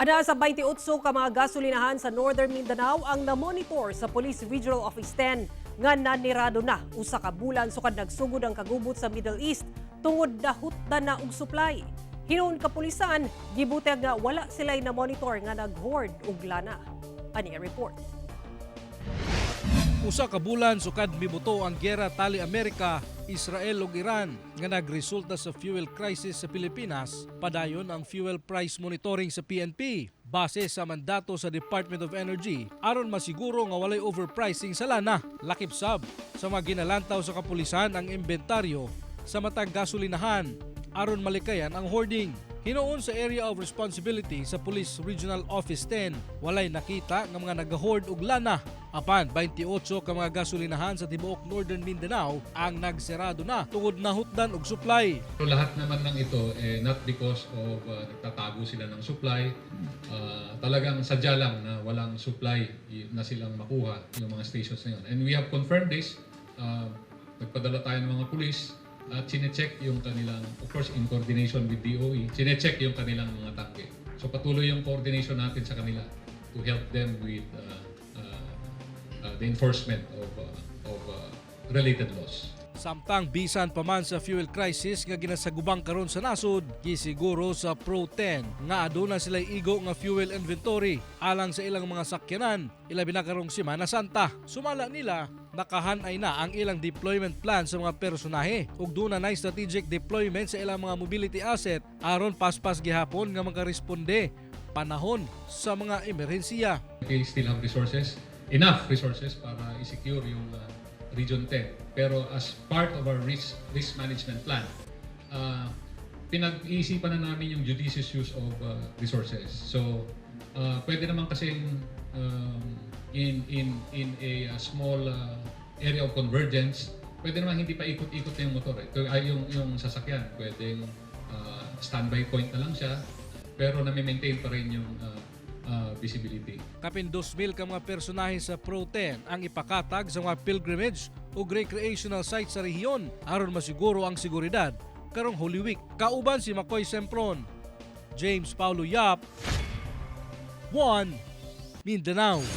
Ana sa 28 ka mga gasolinahan sa Northern Mindanao ang namonitor sa Police Regional Office 10 nga nanirado na usa ka bulan sukad nagsugod ang kagubot sa Middle East tungod nahutdan na og supply. Hinuon kapulisan, gibuteg nga wala sila'y na-monitor nga nag-hoard og lana. Ani ang report. Usa ka bulan sukad mibuto ang giyera tali Amerika, Israel ug Iran nga nagresulta sa fuel crisis sa Pilipinas, padayon ang fuel price monitoring sa PNP base sa mandato sa Department of Energy aron masiguro nga walay overpricing sa lana. Lakip sab sa mga ginalantaw sa kapulisan ang inventaryo sa matag gasolinahan aron malikayan ang hoarding. Hinuon sa Area of Responsibility sa Police Regional Office 10, walay nakita nga mga nagahoard og lana. Apan 28 ka mga gasolinahan sa tibuok Northern Mindanao ang nagserado na tungod nahutdan og supply. So lahat naman ng ito, eh, not because of nagtatago sila ng supply, talagang sadya lang na walang supply na silang makuha yung mga stations na yun. And we have confirmed this, nagpadala tayo ng mga pulis at chinecheck yung kanilang, of course in coordination with DOE, chinecheck yung kanilang mga tangke. So patuloy yung coordination natin sa kanila to help them with the enforcement of related laws. Samtang bisan pa man sa fuel crisis nga ginasagubang karon sa nasod, gisiguro sa Pro 10 nga aduna sila igo nga fuel inventory alang sa ilang mga sakyanan, ilabi na karong Semana Santa. Sumala nila, nakahanay na ang ilang deployment plan sa mga personahe ug duna na strategic deployment sa ilang mga mobility asset aron paspas gihapon nga makaresponde panahon sa mga emerhensiya. We still have resources, enough resources para i-secure yung Region 10. Pero as part of our risk management plan, pinag-iisipan na namin yung judicious use of resources. So, pwede naman kasing in a small area of convergence, pwede naman hindi pa ikot-ikot na yung motor eh. Ay, yung sasakyan, pwedeng standby point na lang siya, pero nami-maintain pa rin yung visibility. Kapin 2,000 ka mga personahe sa Pro 10 ang ipakatag sa mga pilgrimage ug recreational sites sa rehiyon aron masiguro ang seguridad karong Holy Week. Kauban si Makoy Sempron, James Paulo Yap, 1 Mindanao.